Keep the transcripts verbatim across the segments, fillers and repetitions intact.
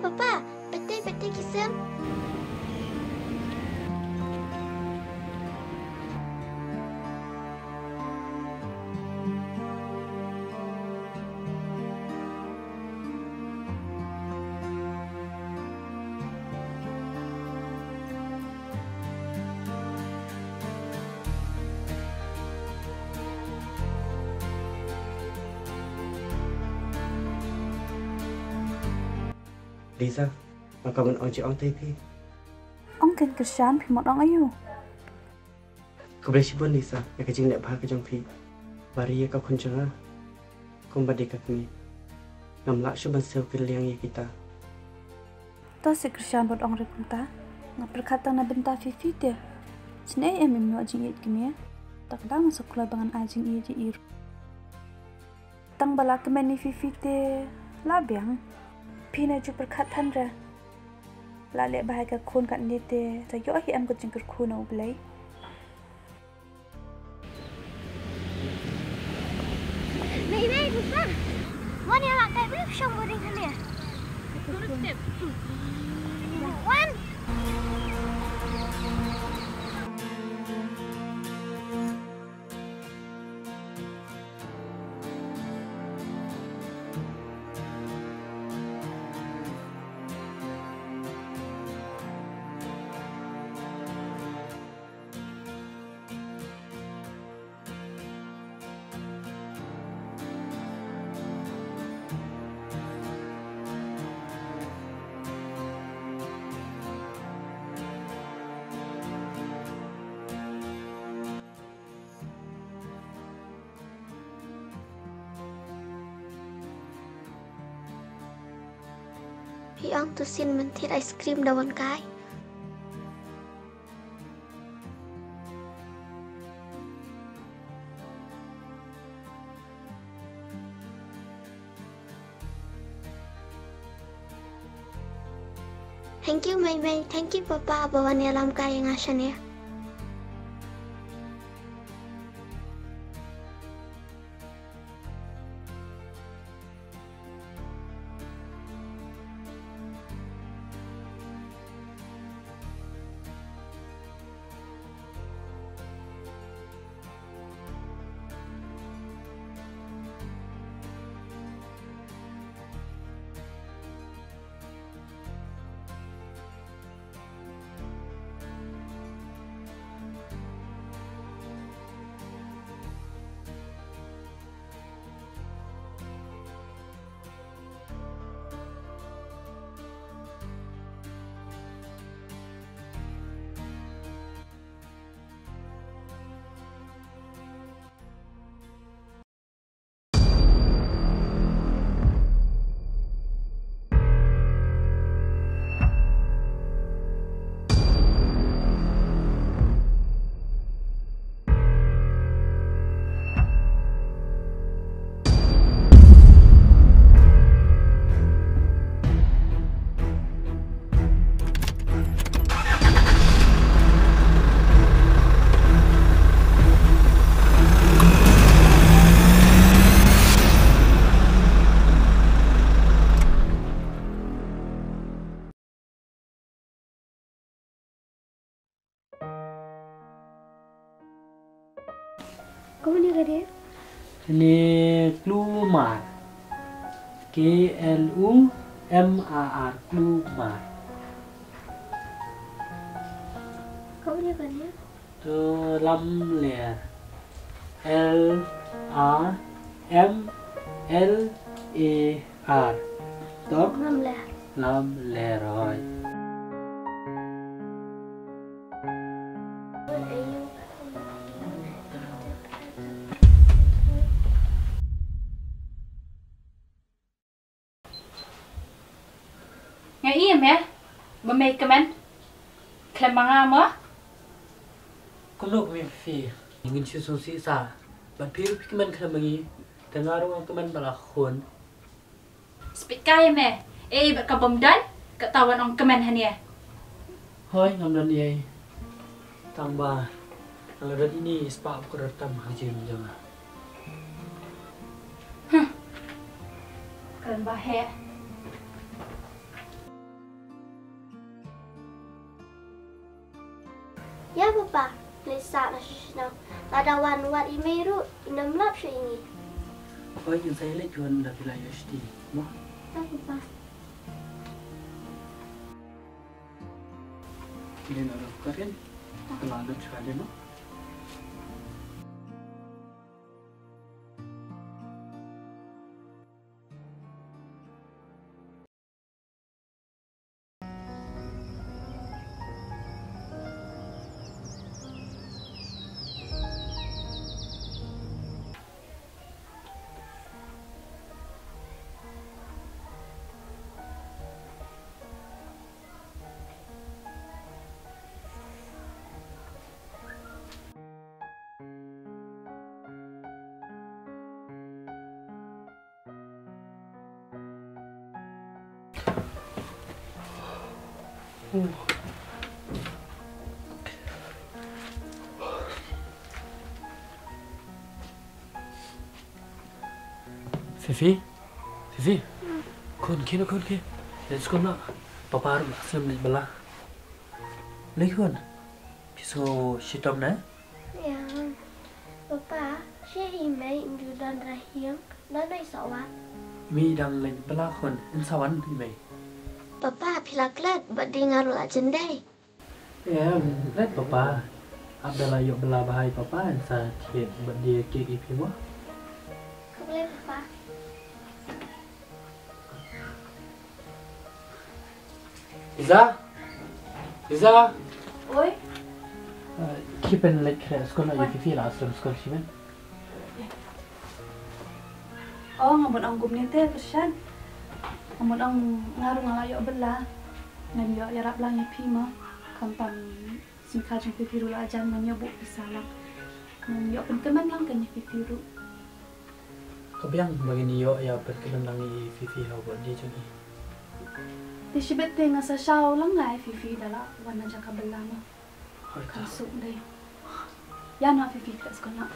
Papa, peit te, peit te ki sem. Lisa, nga kwah ban ong jingong ïa phi. Ong, kren kyrshan, phi mut ong aïu? Khublei shibun Lisa, ïa ka jingleh bha ka jong phi. Ba ri ïa ka khun jong nga kumba dei ka kmie. Ngam lah shuh ban siew kylliang ïa kita. To shu kyrshan bad ong re kumta. Nga pyrkhat tang na bynta Fifi te. Sngewbha em, im ïoh jingïeit kmie. Te kata nga shu kloi ba ngan ai jingïeit ïa i. Tang ba la kmen ïa Fifi te la biang. Phi ne ju pyrkhat than re. La leh bha ïa ka khun katne te, te ïoh hi em ka jingkyrkhu na U Blei. Mei, mei, Pushpa. Wan ïa la kai bri shong boring kane. Wan. Phi ong to sien mynthit ice cream da wan kai. Thank you, Mei Mei. Thank you, Papa, ba wan ïalam kai ïa nga shane. Kumne ka dei? Kane klumar. K L U M A R, klumar. Kumne ka dei? To lamler. L A M L A R. To? Lamler. Lamler, hooid. Nga ïohi me ba me kmen khlem ma nga mo. Kumno kmen phi? Ngin shu sngewsih sa. Bad phi ruh phi kmen khlem ma ngi. Te nga ruh nga kmen bad la khun. Spit kai me. Ei, bad ka bym don kata wan ong kmen hangne. Hooid, ngam don ei. Tang ba nga la don ine i spah ba kordor tam ha ka jingim jong nga. Huh. Kren ba heh. Ïa papa, leit sah noh sha shnong. Lada wan wad i mei ruh, ym lap shuh ïa ngi. Hooid, ngin sa ïaleit khun da phi la ïoh shuti mo. Ïa papa. Leit noh ruh, Karin. Ka la lut shuwa de mo. Fifi? Fifi? Khun, khie noh khun, khie. Leit skul noh. Papa ruh slem leit bylla. Leit khun. Phi sngew shitom ne? Ïa. Papa, shi i mei ym ju don rahiang, don i sa wan. I mei i dang leit bylla khun, in sa wan i mei. Papa, phi la klet, bad dei nga ruh la jin dei. Em, klet papa. Ap da la ïoh bylla bha i papa, in sa thied bad dei cake i phi mo. Khublei papa. Iza? Iza? Oi? Eh, khie pynleit khreh skul noh ïa Fifi, la slem skul shuh. Oh, nga bun ong kumne te, Krishan. Nga bun ong nga ruh nga la ïoh bylla. Ngan ïoh ïarap lang ïa phi mo. Khamtam sngewthuh jong Fifi ruh la jan, ngan ïoh buh pisa lang. Ngan ïoh pynkmen lang kane ïa Fifi ruh. Ka biang ba ngin ïoh ïa pynkmen lang ïa Fifi ha u birthday jong i. Te shibit te nga sa shaw lang ïa Fifi da la wan na jaka bylla mo. Hooid. Kan suk dei. Ïa na Fifi khreh skul noh.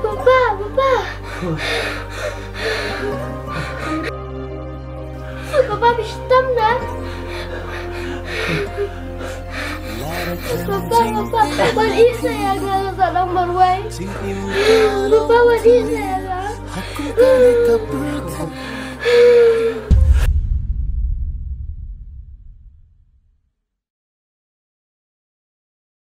Papa, papa. Papa, phi shitom na? Papa, papa, wat ïeh sa ïa nga, nga sa dang marwei. Papa, wat ïeh sa ïa nga.